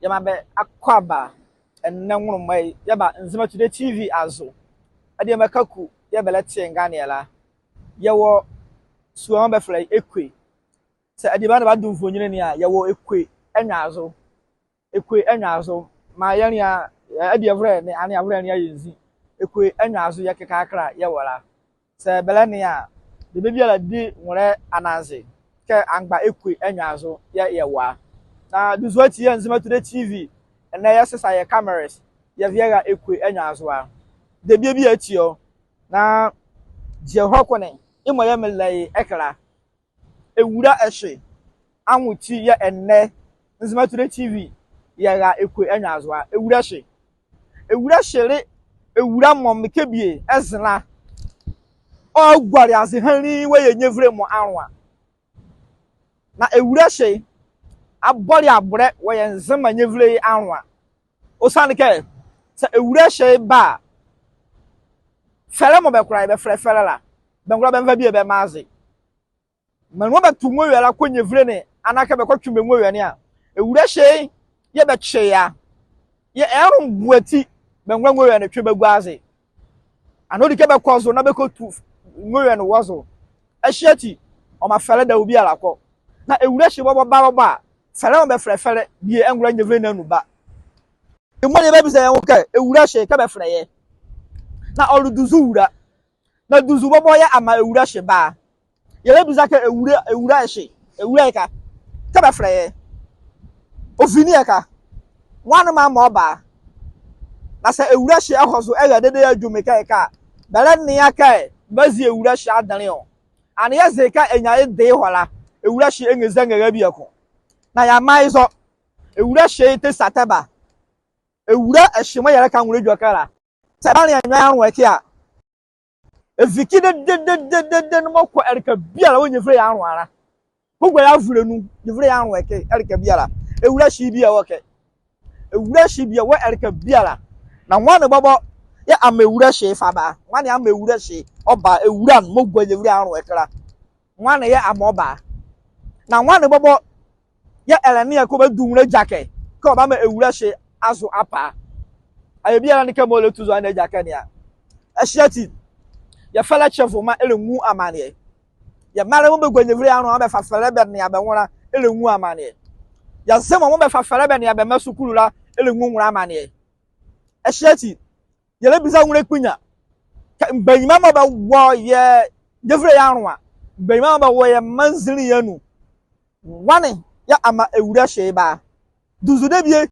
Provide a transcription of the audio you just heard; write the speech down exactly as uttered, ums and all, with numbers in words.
Yɛmaa bɛ akwaaba ɛnɛ nwonlomɔ ye, yɛba Nzema Today T V azo. Adiema Kaku yɛɛ bɛlɛte nganeɛ la. Yɛwɔ sua mɔɔ bɛfɛlɛ ye Ekwe. Saa adiema ne bado nvonyinli ne a, yɛwɔ Ekwe ɛnwea zo. Ekwe ɛnwea zo. Maa yɛnlea, ɛ, adiema ɛvolɛ nee aneavolɛ ɛnlea yɛ nzi. Ekwe ɛnwea zo yɛɛ kɛkala yɛwɔ la. Saa bɛlɛnea a, debie biala di nwolɛ ananze kɛ amgba Ekwe ɛnwea zo yɛɛ yɛwɔ a. Na duzu ati yɛɛ Nzema Today T V, ɛnɛ yɛsesa yɛ cameras, yɛvi yɛra Ekwe ɛnwea zo a. Debie bie ati ɔ. Na gyɛ hɔ ko ne, yemɔ yɛɛ melɛ ye ɛkɛ la. Ewula ɛhye anwo ti yɛɛ ɛnɛ Nzema Today T V yɛra Ekwe ɛnwea zo a. Ewula ɛhye. Ewula ɛhye le ewula mɔɔ mekɛ bie ɛze la, ɔguale aze hanlii wɔ yɛ nyevile mɔ anloa. Na ewula ɛhye abɔle abolɛ wɔ yɛ Nzema nyevile ye anloa. Ɔsiane kɛ, saa ewula ɛhye ba a, fɛlɛ mɔɔ bɛkola ye bɛfɛlɛ fɛlɛ la, bɛngola bɛnva bie bɛmmaa aze. Menli mɔɔ bɛto nwowie la kɔ nyevile ne anaa kɛ bɛkɔtwe bɛ nwowie ne a, ewula ɛhye yɛɛ bɛkye ye a. Yɛɛ ɛnlomboɛ ti, bɛngola nwowie ne twe bɛgua aze. Anaa ɔdi kɛ bɛkɔ zo na bɛkɔtu nwowie ne wɔ zo. Ɛhye ati, ɔmaa fɛlɛ dawɔ biala kɔ. Na ewula ɛhye bɔbɔ ba bɔbɔ a, fɛlɛ mɔɔ bɛfɛlɛ fɛlɛ, bie ɛngola nyevile ne anu ba. Yemɔ ne yɛbabiza yɛ nwo kɛ, ewula ɛhye kɛ bɛfɛlɛ ye? Na ɔle duzu wula. Na duzu bɔbɔ yɛɛ amaa ewula ɛhye ba a? Yɛlɛbiza kɛ ewula, ewula ɛhye, ewula ɛhye kɛ bɛfɛlɛ ye? Ɔvi ne ɛhye? Nwane mɔɔ amaa ɔba a? Na saa ewula ɛhye ɛhɔ zo ɛra dedee adwumekɛ ɛhye a, bɛlɛnea kɛ bɛbazi ewula ɛhye adenle ɔ. Ɛnee yɛze kɛ ɛnyia ye de ye hɔ la, ewula ɛhye ɛnrɛzia ɛnrɛra bieko. Na yɛamaa ye zɔ, ewula ɛhye ye tɛ sa tɛ ba. Ewula ɛhye mɔɔ yɛlɛka nwolɛ edwɛkɛ la, saa ɛbanlea nwiɔ ye anloa ɛkɛ a, ɛvi ɛkɛ dedee, dedee, dedee ne mɔɔ kɔ ɛleka biala wɔ nyevile ye anloa la. Kɔgua ye avule nu, nyevile ye anloa ɛkɛ, ɛleka biala. Ewula ɛhye bie wɔ ɛkɛ. Ewula ɛhye bie wɔ ɛleka biala. Na nwane bɔbɔ yɛɛ amaa ewula ɛhye ɛfa ba a? Nwane amaa ewula ɛhye ɔba a, ewula ne mɔɔ gua nyevile ye anloa ɛkɛ la? Nwane yɛɛ amaa ɔba a? Na nwane bɔbɔ yɛɛ ɛlɛnea kɛ ɔbadu nwolɛ gyakɛ kɛ ɔbamaa ewula ɛhye azo apa a? Awie biala ne kɛ mɔɔ ɔlɛtu zɔhane agyakɛ ne a. Ɛhye ati, yɛ fɛlɛ kyevoma ɛlɛnwu amaneɛ. Yɛ mraalɛ mɔɔ bɛgua nyevile ye anloa mɔɔ bɛfa fɛlɛ bɛnea bɛ nwo la ɛlɛnwu amaneɛ. Yɛ zemɔ mɔɔ bɛfa fɛlɛ bɛnea bɛ mra sukulu la ɛlɛnwu nwolɛ amaneɛ. Ɛhye ati, yɛlɛbiza nwolɛ kpuya kɛ mgbanyima mɔɔ bɛwɔ yɛ nyevile ye anloa, mgbanyima mɔɔ bɛwɔ yɛ maanzinli ye anu, nwane yɛɛ amaa ewula ɛhye ba a? Duzu debie